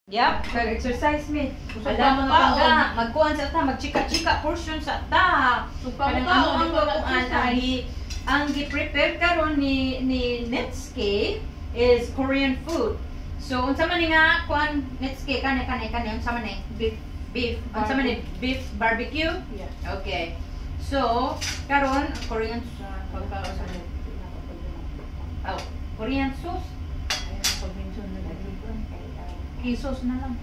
Yep, exercise me. Usag Alam pa mga mo kaon. pangga, magkuan sa ta, magchika-chika portion sa ta. Sugpa mo Kanang kaon, amo ang di pa kuan ang exercise. ang gi-prepare karon ni Netsky is Korean food. So unsa man ni nga kuan, Netsky, kani kani kani unsa man ni? Beef. Beef. Unsa man ni, beef barbecue? Yeah. Okay. So karon Korean Pagkaon sa oh, Korean sauce. Ayun, pag-mention na lang. Kisos na lang.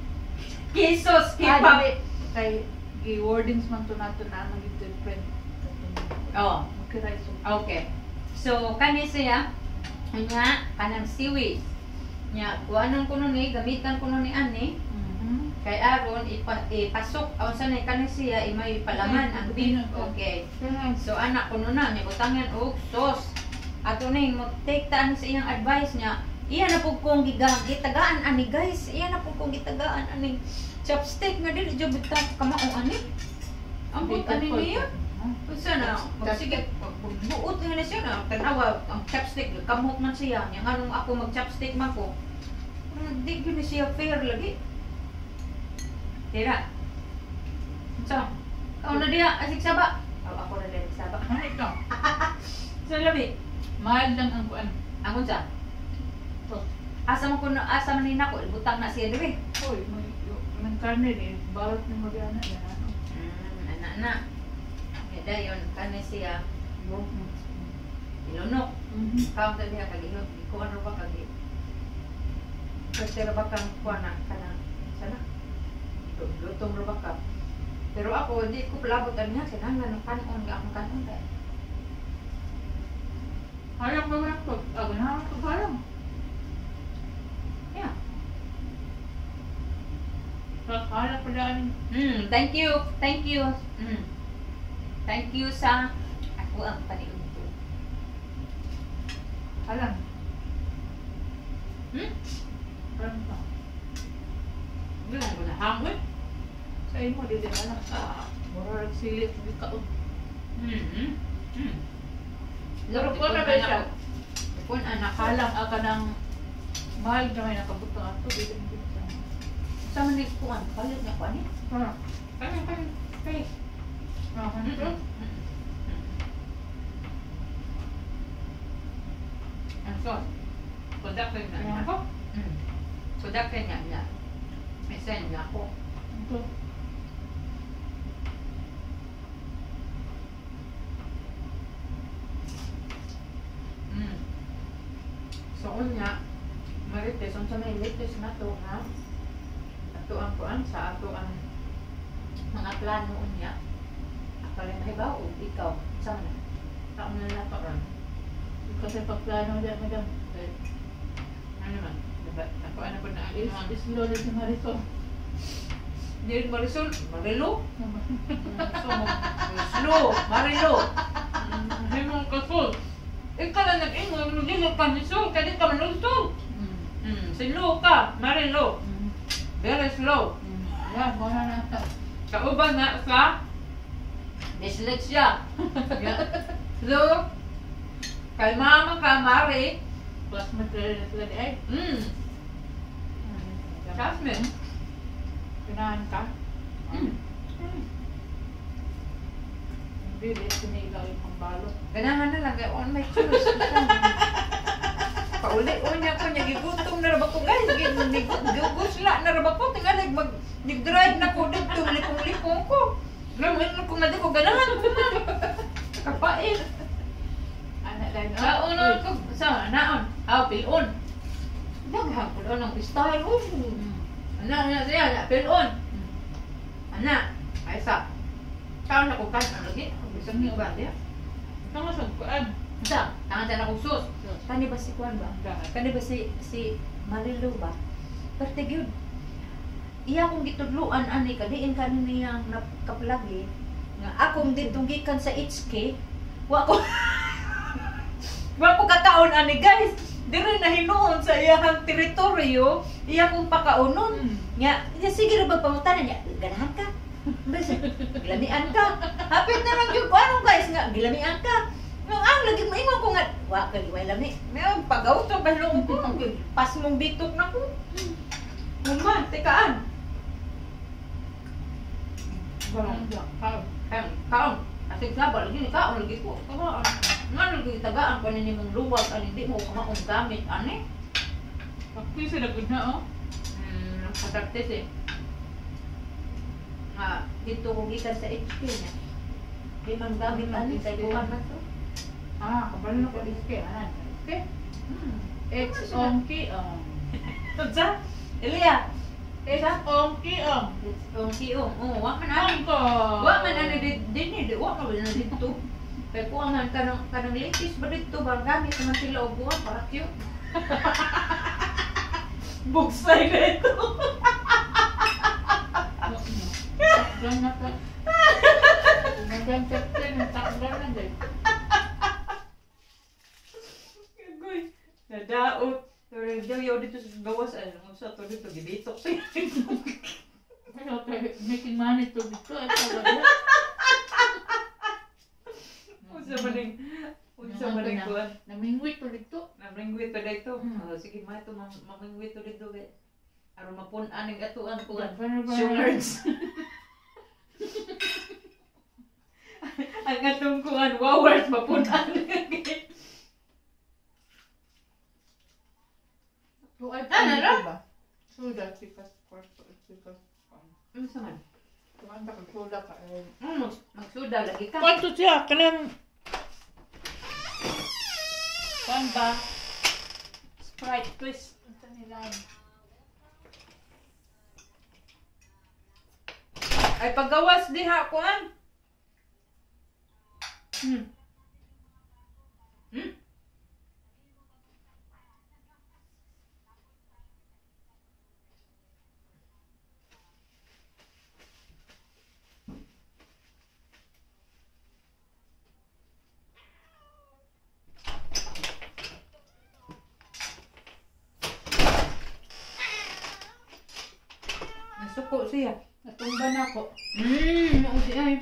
Kisos, Ah, K-pop. dili. Kay gi-wordings man to nato na ang different. Oh. Okay, so. Okay. So kani siya nya kanang seaweed. Nya kuanon kuno ni, gamitan kuno ni ani kay aron ipasok aw sa ni kani siya imay palaman ang beef. Okay. So anak kuno na niya butangan og sauce. Ato ning mo take ta ani sa iyang advice niya. Iya na pud kong gitagaan ani, guys. Iya na pud kong gitagaan ani chopstick nga dili jud bitaw kamao ani. Ambot ani niya. Unsa na, magsige, buot nga na siya na, tanawa, ang chopstick, kamot man siya. Nya nganong ako mag-chopstick man ko. Di gyud ni siya fair lagi. Tira. Unsa? Kaon na diha, asig saba. Oh, ako na dili saba. Ano ito? Sa labi. Mahal lang ang kuan. Ang unsa? Sauce. Asa man kuno, asa man ni nako, ibutang na siya diri. Uy, may man karne ni balot ni mo diana na. Ana na. Ya dayon kani siya ilunok. Kaon ta diha kag ilunok, ikuan ra ba kag pwede ra ba kang kuan na kanang sana? Lutom ra ba ka? Pero ako di ko palabot ani ha, kinahanglan ng kanon nga akong kanon kay. Hayang ba lang ko? Ah, ganahan ko parang. Yeah. Kala pa daan. Thank you. Thank you. Thank you sa ako ang paniudto. Alam. Alam ka. Hindi mo ganahan. Sa imo dili alam. Mura rag silit di kaon. Pero kung na ba siya? Kung anak ko. Halang ka ng mahal na may nakabutang ato dili mo gid sa. Sa man ni kuan, palit niya kuan ni. Ha. Kani kani. Kay. Ah, ano? Ang sauce. Kudak kay na niya. Ako? Kudak kay niya niya. May send niya ako. Ito. So unya, Marites, unsa may latest na to ha? Ato ang kuan sa ato ang mga plano unya. Ako lang mahibaw og ikaw. Unsa man na? Taon na na to ron. Kasi pagplano diyan, madam. Ano man? Diba? Ako ano po na Is slow na si Marisol. Dili Marisol, Marilo. So, slow, Marilo. Himong kasol. Ikaw na nag-ingon, dili ka ni Sol, kaya di ka manulsol. Slow ka, Marilo. Very slow. Yeah, muna na. Kauban na sa dyslexia. Yeah. Slow. Kay mama ka, Mari. Classmate rin na sila di ay. Classmate. Pinahan ka? Hindi, di sinigaw yung pambalot. Ganahan na lang, kaya on my choice. Pauli-unya ko niya, gigutom na raba ko, guys. Gigusla na raba ko. Tingalig, nag-drive na ko dito, lipong-lipong ko. Ngayon ko nga di ko ganahan. Kapait. Anak lang. Naon ko, sa naon? Ah, pilon. Daghang pilon ang style. Oh. Anak na siya, na pilon. Anak, ay sa. Kaon na ko kan ang lagi. Bisan niyo ba diya? Ito nga sa kuan. Sa, tangan sa akong sus. Kani ba si kuan ba? Kani ba si Marilu ba? Perte gyud. Iya akong gitudluan ani kadiin kani niyang nakaplagi nga akong ditong gikan sa HK. Wa ko wa ko kakaon ani, guys. Diri na hinuon sa iyang teritoryo, iya kong pakaunon. Nga, ya, sige ra ba pangutana niya, ganahan ka? Basta, gilamian ka. Hapit na lang gyud ko ano, guys, nga gilamian ka. Nga ang lagi maingon ko nga wa ka liway lami. May pagaw to ba ko, pas mong bitok na ko. Human, tikaan. Kaon. Asig saba lagi ni kaon lagi ko. Kaon. Nga lagi tagaan pa ni mong luwag ani di mo kamaong gamit ani. Pagpisa na gud na oh. Katartes eh. Ah, dito ko gikan sa HQ niya. Di man gamit ani kay kuan na to. Ah, kabalo na ko HQ anan. HQ. H ong K ong. Unsa? Elia. H ong K ong. H ong K ong. Oh, wa man ani. Wa man ani dinhi, di wa man na dito. Kay kuan man kanang latest ba dito ba gamit man sila og buwan para cute. Bugsay na ito. Nadaot. Pero dito sa gawas, ano sa to dito, gibitok siya. Making money to dito. Unsa man ning kuan? Namingwit to dito. Namingwit to dito. Sige, ma ito, mamingwit to dito. Aron mapun-an ning atuan kuan. Sugars. Ang atong kuan, wowers, mapun-an. Ano ra? Suda, because because Unsa man? Kuan ka suda ka. Magsuda lagi ka. Kwanto siya kanang kuan ba? Sprite twist unsa nila? Ay paggawas diha kuan. Nasuko siya. Natumba na ako. Mao siya ay.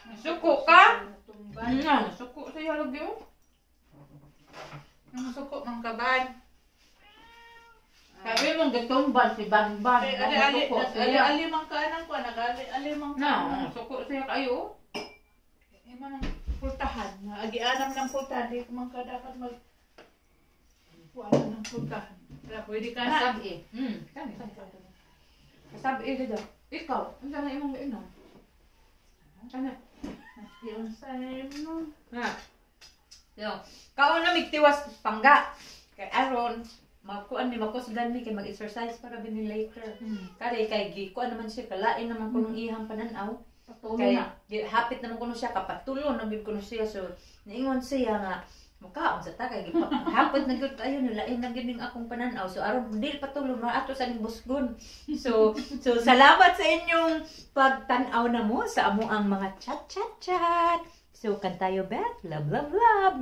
Nasuko ka? Natumba. Nasuko siya lagi oh. Nasuko mang kaban. Sabi mong gitumban si Banban. Ali ali ali mang kaanang ko nagali ali mang Na, suko siya kayo. Imang pultahan. Agianam ng pultahan di ko man ka dapat mag kuan ng pultahan. Kaya pwede ka na. Kasabi. Kani. Kasabi dito. Ikaw, unsa na imong giinom? Kana. Unsa mo? Ha. Yo, kaon na migtiwas pangga. Kay aron makuan mi makusgan mi kay mag-exercise para bini later. Kare kay gi kuan naman siya kalain naman kunong ihang panan-aw. Patulo Kay na. hapit naman kuno siya kapatulo na gid kuno siya, so niingon siya nga mukaon sa ta kay hapit na gyud kayo nilain na gyud ning akong panan-aw, so aron dili patulo na ato sa ning busgon. So salamat sa inyong pagtan-aw na mo sa amo ang mga chat chat chat. So kantayo bet love love love.